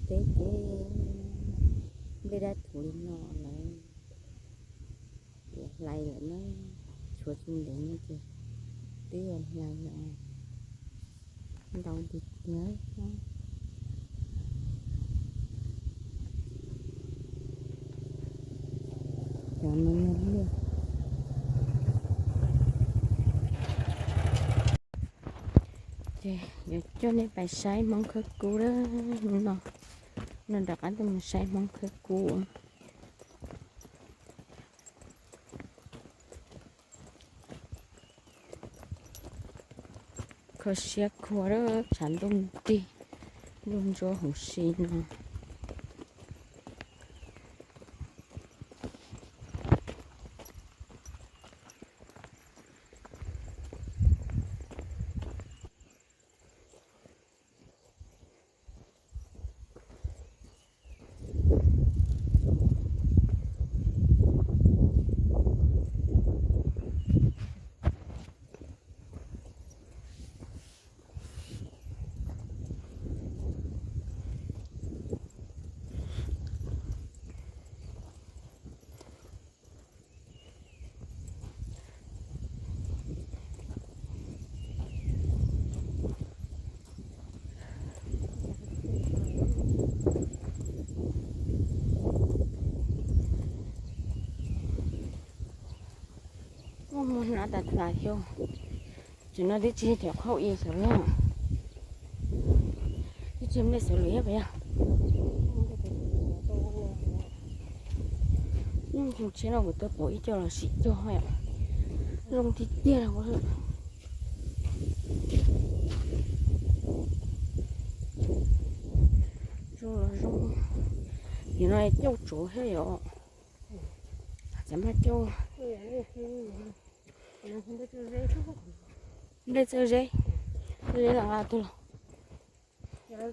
teb ces nplej dab thuv li no lawm, yuav hlais lawm na, tshuav tsis ntev no ces twb yuav hlais lawm, ntau tiag tiag. Cov no yog liaj. Ces yuav coj nej pais saib Hmoob khawb kub na, no rov qab tuaj mus saib Hmoob khawb kub. Kho siab khuav, tshav ntuj nrig, ntuj ntsuab huv si no. Muaj muag hnav tas tas xyov, tam no twb tsis yog cov qhaub i xyov li, twb tsis yog nplej xyov lus thiab puas yog? Nyob tus tshiab no kuv tuaj pauv ib co los sis cog, zoo tiag tiag. Zoo los zoo, nim no cauj tsuav thiab yom, txawm maj cauj. Nplej txawj zeb, txawj zeb los nqa tuaj los.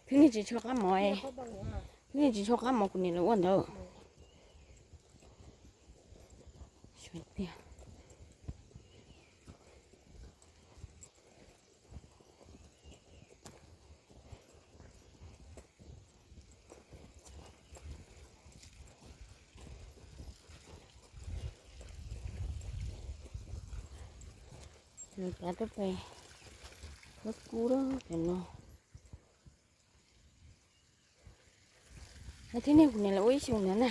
Twb nej tsis tshua qab mov, twb nej tsis tshua qab mov kuv niam lawv ua ntawd. Xyov tiag. Lawv kav tuaj pem khawb kub lawm cov no. Hais tias nej kuv niam lawv ua ib xyoos ntawd na.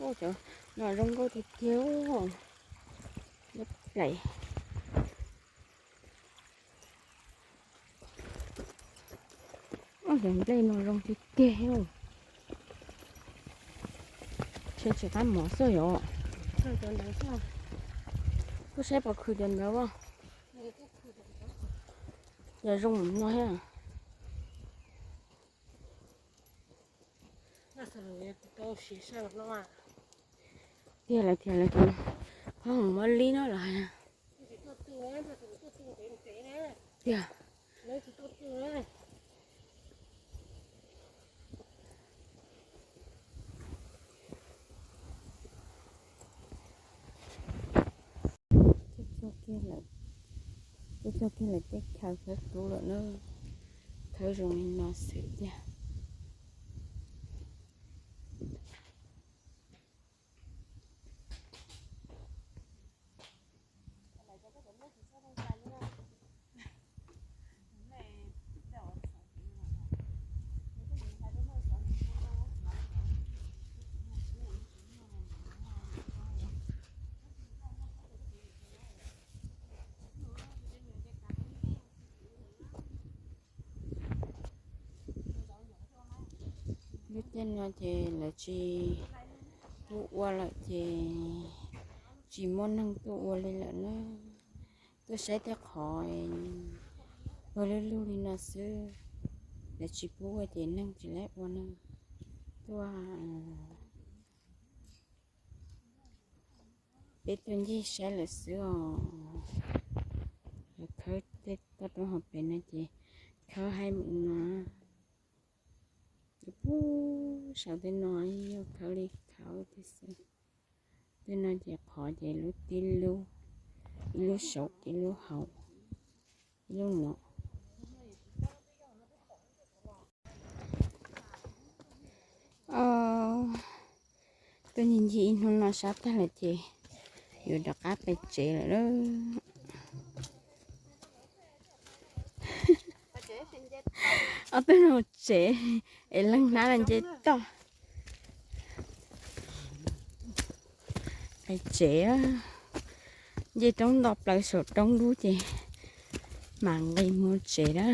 Ua cov no zoo nkauj tiag tiag. Plaim. Cov nplej no zoo tiag tiag. Ntshe tsis qab mov xwb yom. Kuv saib pom khwv cov ntawd as. Yog zoo no thiab. Tiag lawm tiag lawm, qhov hauv muab lib no los hais tiag. Tuaj txog kiag lawv tej chaw khawb kub lawm na, khawb zoo li no xwb tiag. Lub caij no ces lawv tsis pub ua lawm ces tsis muaj neeg tuaj ua li lawm na. Tuaj saib tej qhov pawg lug lug li no xwb, lawv tsis pub ua ces neeg tsis laib ua na. Tuaj, peb tuaj ncig saib lawm xwb os. Lawv khawb tej toj roob hauv pes no ces khawb haib mus no. Pub saum tej no yog khawb li khawb thiab xwb. Tej no ces qhov ces lub tib lub, ib lub saum ib lub hauv, ib lub no. Tuaj ncig ncig ib hnub no sab tag lawm ces yuav rov qab pem tsev lawm lauj. Ob tug no tsev es leej hnab los nce toj. Pem tsev, nce roob nto plaws saum roob dub ces mam nqis mus tsev na.